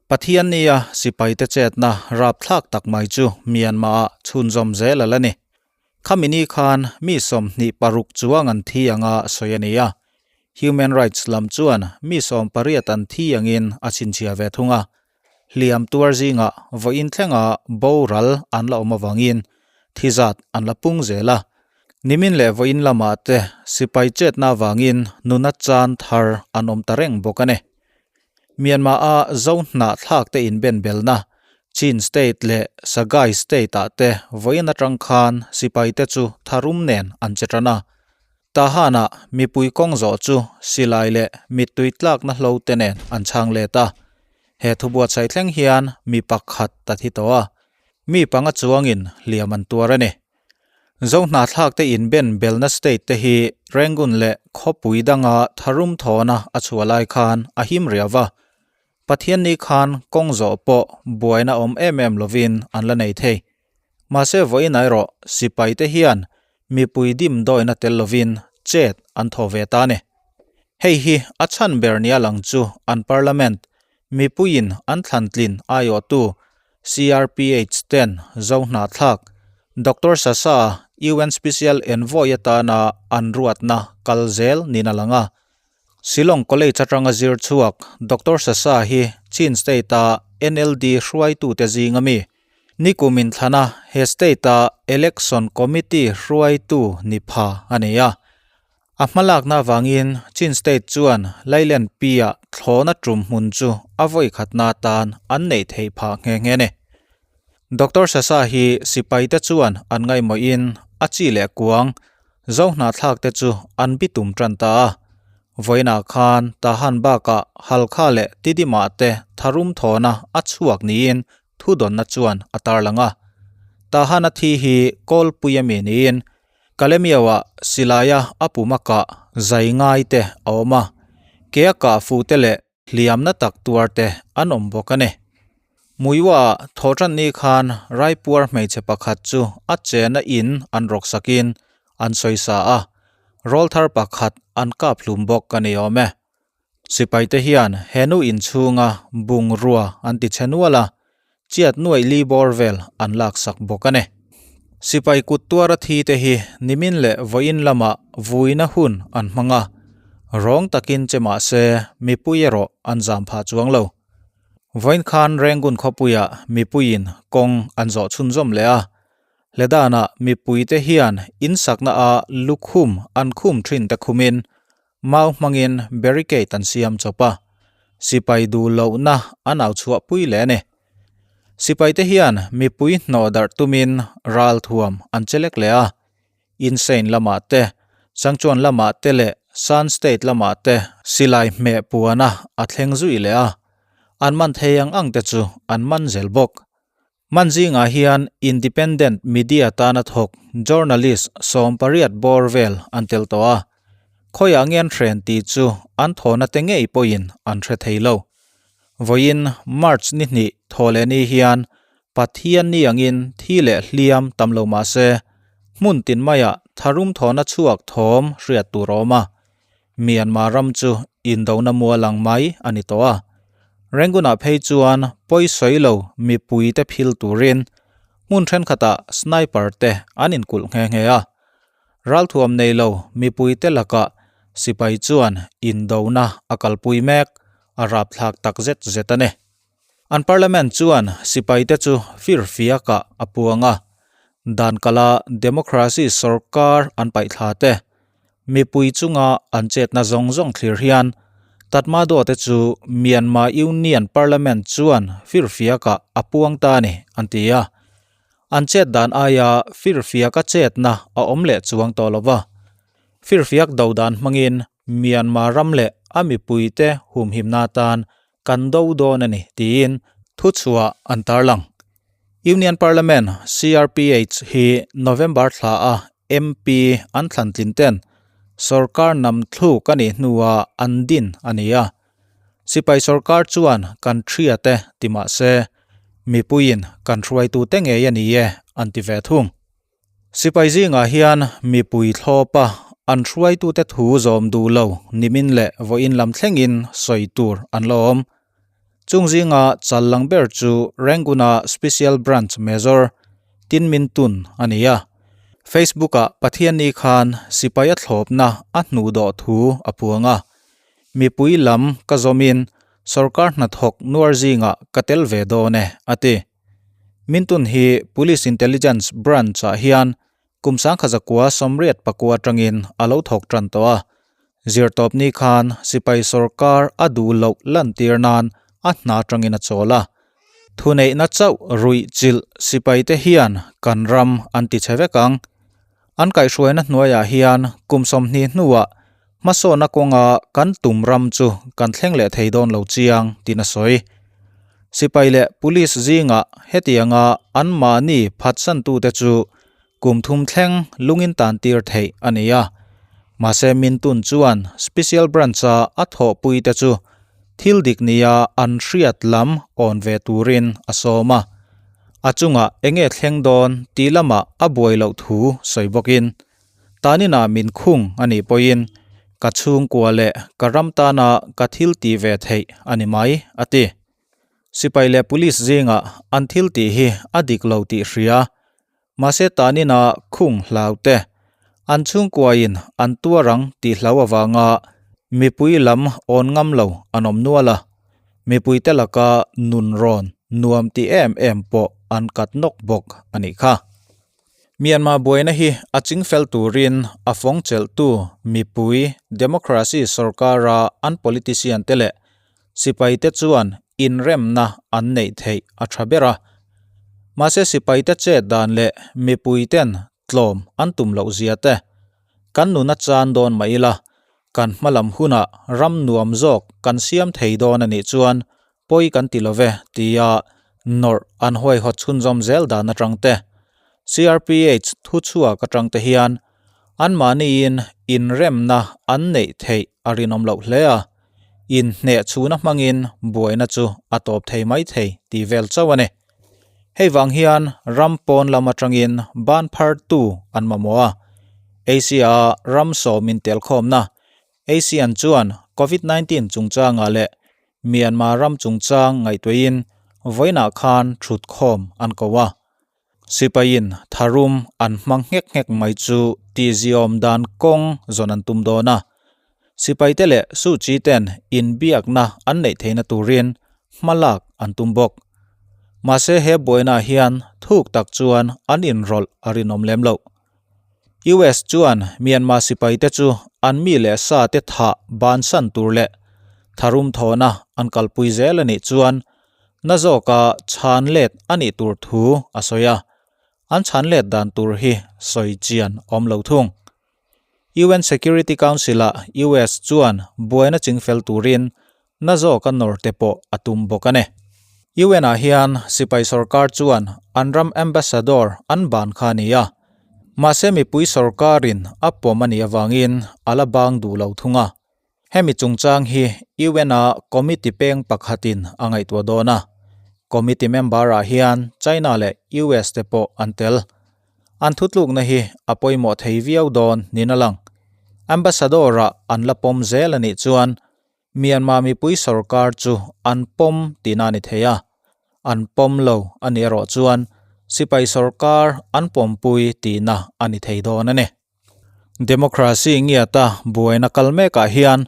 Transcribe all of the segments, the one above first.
Pathiannia sipaite chetna rapthlak tak mai chu Myanmar-ah chhunzawm zel a la ni. Khami ni khan mi 26 chuang an thi anga sawi a ni a, Human Rights lam chuan mi 18 an thi angin a chhinchhiah ve thung a. Hliam tuar zingah vawiin thlenga boral an la awm avangin thi zat an la pung zel a. Nimin leh vawiin lamah te sipai chetna avangin nuna chan thar an awm ta reng bawk a ni. Myanmar-a Zo hnahthlak te inbenbelna Chin State leh Sagaing State-ah te vawiin atang khan sipai te chu tharum nen an che tan a. Tahan-ah mipui kawng zawh chu silai leh mittui tlakna hlo te nen an chhang let a. He thubuatsaih thleng hian mi pakhat ta thi tawh a, mi panga chuangin hliam an tuar a ni. Zo hnahthlak te inben belna state te hi Rangoon leh khawpui danga tharum thawna a chhuah lai khan a him riau va. Pathianni khan kawng zawh pawh buaina awm em em lovin an la nei thei. Mahse vawiin erawh sipai te hian mipui dimdawina tel lovin chet an thaw ve ta a ni. Hei hi a chhan ber nia lang chu an parliament mipuiin an thlantlin aiawhtu CRPH ten Zo hnahthlak Doctor Sasa UN Special Envoy atana an ruatna kal zel niin a lang a. Shillong College atanga zir chhuak Doctor Sasa hi Chin State-a NLD hruaitute zinga mi Nikum inthlana he state-a Election Committee hruaitu ni pha a ni a. A hmalakna avangin Chin State chuan Lailen Pi-ah thlawhna tum hmun chu a vawi khatna atan an neih theih phah nghe nghe a ni. Doctor Sasa hi sipaite chuan an ngaihmawhin a chi leh kuang Zo hnahthlakte chu an bitum tan ta a. Vawiinah khan Tahan bakah Halkha leh Tidimah te tharum thawhna a chhuak niin thudawnna chuan a tarlang a. Tahana thi hi Kawlpui ami niin Kalemiauah silaia a puma kah zai ngai te a awm a, kea kah fuh te leh hliamna tak tuar te an awm bawk a ni. Muiwa thawhtan ni khan Raipuar hmeichhe pakhat chu a chena in an rawk sakin an sawisa a, rawlthar pakhat an kap hlum bawk a ni awm e. Sipaite hian he nu inchhunga bungrua an ti chhe nual a, chiat nuaih li bawr vel an laksak bawk a ni. Sipai kut tuara thi te hi nimin leh vawiin lamah vuina hun an hmang a, rawng takin che mah se mipui erawh an zam phah chuang lo. Vawiin khan Rangoon khawpuiah mipuiin kawng an zawh chhunzawm leh a, hledanah mipuite hian insakna a lukhum an khum thin te khumin Mau hmangin barricade an siam chawp a, sipai duh lohna an au chhuahpui leh a ni. Sipaite hian mipui hnawh darh tumin ral thuam an che lek leh a, Insein lamah te, Changchuan lamah te leh Shan State lamah te silai hmeh puana a thleng zui leh a, an man thei ang ang te chu an man zel bawk. Hman zingah hian independent media tana thawk journalist 18 bawr vel an tel tawh a, khawiah nge an hren tih chu an thawhna te ngei pawhin an hre thei lo. Vawiin March ni hnih thaw leh ni hian Pathian ni angin thi leh hliam tam lo mah se hmun tin maiah tharum thawhna chhuak thawm hriat tur a awm a, Myanmar ram chu indona mual ang mai a ni tawh a. Rangoon-ah phei chuan pawi sawi lo mipuite phil turin hmun thenkhatah sniper te an inkulh nghe nghe a. Ralthuam nei lo mipuite lakah sipai chuan indona a kalpui mek, a rapthlak tak zet zet a ni. An parliament chuan sipaite chu firfiakah a puang a, dan kala democracy sorkar an paihthla te, mipui chunga an chetna zawng zawng thlir hian Tatmadaw te chu Myanmar Union Parliament chuan firfiakah a puang ta a ni, an ti a. An chet dan aia firfiaka chetna a awm leh chuang tawh lo va. Firfiak do dan hmangin Myanmar ram leh a mipuite humhimna atan kan do dawn a ni, tiin thuchhuah an tarlang. Union Parliament, CRPH, hi November thla a MP an thlan tlin ten sorkar nam thluk a nih hnuah an din a ni a. Sipai sorkar chuan kan thria te ti mah se, mipuiin kan hruaitute ngei a ni e an ti ve thung. Sipai zingah hian mipui thlawpa an hruaitute thu zawm duh lo nimin leh vawiin lam thlengin sawi tur an la awm. Chung zinga chal lang ber chu Rangoon-a Special Branch Major Tin Min Tun a ni a. Facebook-ah Pathianni khan sipai a thlawpna a hnuh dawh thu a puang a. Mipui lam ka zawmin sorkar hnathawk nuar zingah ka tel ve dawn e, a ti. Mintun hi Police Intelligence Branch-ah hian kum 1989 atangin a lo thawk tan tawh a. Zirtawpni khan sipai sorkar a duh loh lantir nan a hna atangin a chawl a. Thuneihna chauh ruih chilh sipaite hian kan ram an ti chhe vek ang. An kaihhruaina hnuaiah hian kum 20 hnuah hmasawnna kawnga kan tum ram chu kan thleng leh thei dawn lo chiang tiin a sawi. Sipai leh Police zingah hetianga anmahni phatsantute chu kum thum thleng lungin tan tir theih a ni a. Mahse Mintun chuan Special Branch-a a thawhpuite chu thil dik nia an hriat lam awn ve turin a sawm a. A chungah enge thleng dawn tih lamah a buai loh thu sawi bawkin, Taninah min khung a nih pawhin ka chhungkua leh ka ram tana ka thil tih ve theih a ni mai, a ti. Sipai leh Police zingah an thil tih hi a dik lo tih hria. Mahse taninah khung hlau te, an chhungkuain an tuar ang tih hlau avanga mipui lam awn ngam lo an awm nual a. Mipuite laka nun rawn nuam ti em em pawh an kat nawk bawk a nih kha. Myanmar buaina hi a chingfel turin a fawng chelhtu mipui democracy sorkara an politician te leh sipaite chuan inremna an neih theih a tha ber a. Mahse sipaite chet dan leh mipuiten tlawm an tum loh zia te kan nuna chan dawn mah ila kan hmalam hunah ram nuam zawk kan siam thei dawn a nih chuan pawi kan ti love tia nawrh an huaihawt chhunzawm zel dan atang te, CRPH thuchhuak atang te hian anmahniin inremna an neih theih a rinawm loh hle a, inhneh chhuna hmangin buaina chu a tawp thei mai thei tih vel chauh a ni. Hei vang hian ram pawn lam atangin ban phartu an mamawh a, Asia-a ram sawm intelkhawmna ASEAN chuan Covid 19 chungchangah leh Myanmar ram chungchang ngaihtuahin vawiinah khan thutkhawm an ko a. Sipaiin tharum an hmang nghek nghek mai chu tihziawm dan kawng zawn an tum dawn a. Sipaite leh Suu Kyi ten inbiakna an neih theihna turin hmalak an tum bawk. Mahse he buainaah hian thuk tak chuan an inrawlh a rinawm lem loh. US chuan Myanmar sipaite chu an mi leh sa te thah bansan tur leh tharum thawhna an kalpui zel a nih chuan na zawka chhan let a nih tur thu a sawi a, an chhan let dan tur hi sawi chian awm lo thung. UN Security Council-ah US chuan buaina chingfel turin na zawka nawr te pawh a tum bawk a ni. UN-ah hian sipai sorkar chuan an ram ambassador an ban kha a ni a, mahse mipui sorkarin a pawm a nih avangin a la bang duh lo thung a. Hemi chungchang hi UN-a committee peng pakhatin a ngaihtuah dawn a, committee member-ah hian China leh US te pawh an tel. An thutlukna hi a pawimawh thei viau dawn niin a lang. Ambassador-ah an la pawm zel a nih chuan Myanmar mipui sorkar chu an pawm tihna a ni thei a, an pawm lo a nih erawh chuan sipai sorkar an pawmpui tihna a ni thei dawn a ni. Democracy ngiata buaina kal mekah hian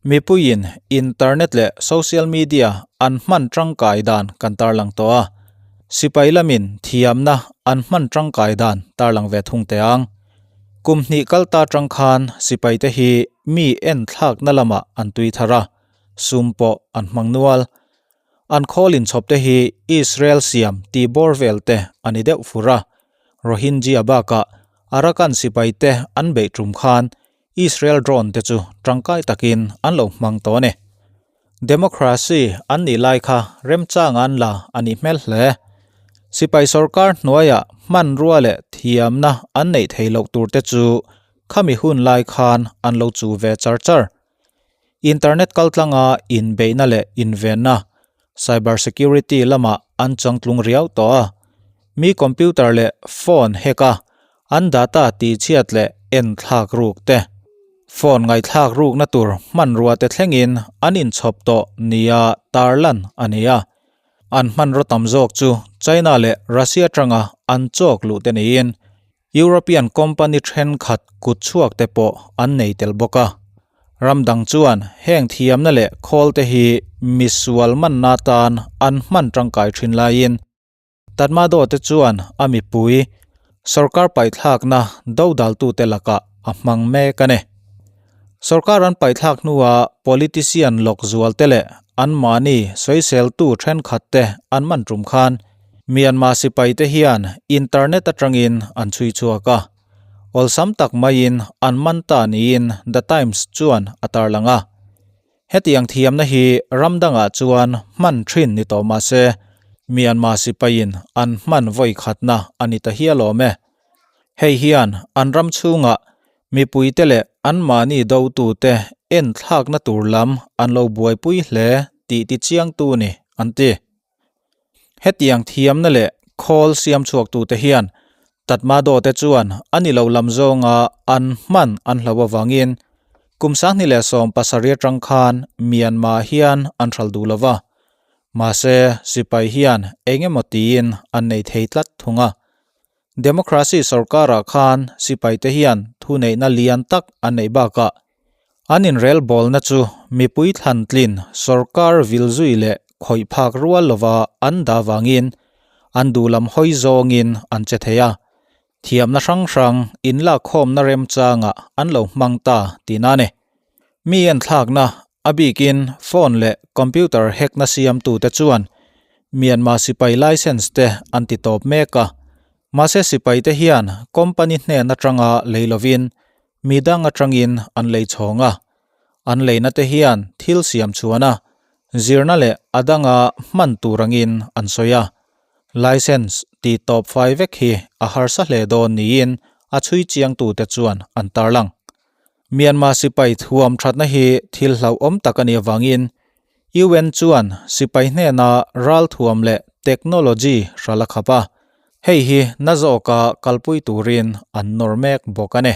mipuiin internet leh social media an hman tangkai dan kan tarlang tawh a, sipai lamin thiamna an hman tangkai dan tarlang ve thung teh ang. Kum hnih kal ta tang khan sipaite hi mi en thlakna lamah an tui thar a, sum pawh an hmang nual. An khawl inchhawp te hi Israel siam tih bawr vel te a ni deuh fur a, Rohingya bakah Arakan sipaite an beih tum khan Israel drone te chu tangkai takin an lo hmang tawh a ni. Democracy an nih lai kha remchang an la a nih hmel hle. Sipai sorkar hnuaiah hmanrua leh thiamna an neih theih loh tur te chu khami hun lai khan an lo chu ve char char. Internet kaltlanga inbeihna leh invenna, cyber security lamah an changtlung riau tawh a. Mi computer leh phone hack a, an data tihchhiat leh enthlak ruk te. Phone ngaihthlak rukna tur hmanrua te thlengin an inchhawp tawh nia tarlan a ni a. An hmanraw tam zawk chu China leh Russia atanga an chawk luh te niin European company thenkhat kut chhuak te pawh an nei tel bawk a. Ram dang chuan heng thiamna leh khawl te hi misual manna atan an hman tangkai thin laiin Tatmadaw te chuan a mipui sorkar paihthlakna dodaltute lakah a hmang mek a ni. Sorkar an paihthlak hnuah politician lawk zualte leh anmahni sawiseltu thenkhatte an man tum khan Myanmar sipaite hian internet atangin an chhui chhuak a, awlsam tak maiin an man ta niin The Times chuan a tarlang a. Hetiang thiamna hi ram dangah chuan hman thin ni tawh mah se, Myanmar sipaiin an hman vawi khatna a ni ta hial awm e. Hei hian an ram chhungah mipuite leh anmahni dotute enthlakna tur lam an lo buaipui hle tih tichiangtu ni an ti. Hetiang thiamna leh khawl siam chhuaktute hian Tatmadaw te chuan a ni lo lam zawnga an hman an hlo avangin kum 2017 atang khan Myanmar hian an hral duh lo va. Mahse, sipai hian eng emaw tiin an nei thei tlat thung a. Democracy sorkarah khan sipaite hian thuneihna lian tak an neih bakah an inrelbawlna chu mipui thlantlin sorkar vilzui leh khawih phak rual lova an dah vangin an duhlam hawi zawngin an che thei a, thiamna hrang hrang inlakkhawmna remchangah an lo hmang ta tihna a ni. Mi enthlakna a bikin phone leh computer hack-na siamtute chuan Myanmar sipai license te an ti tawp mek a, mahse sipaite hian company hnen atanga lei lovin mi dang atangin an lei chhawng a, an leina te hian thil siam chhuan a, zirna leh a danga hman tur angin an sawi a, license ti tawp fai vek hi a harsa hle dawn niin a chhui chiangtute chuan an tarlang. Myanmar sipai thuam thatna hi thil hlauhawm tak a nih avangin UN chuan sipai hnena ralthuam leh technology hral a khap a, hei hi na zawka kalpui turin an nawr mek bawk a ni.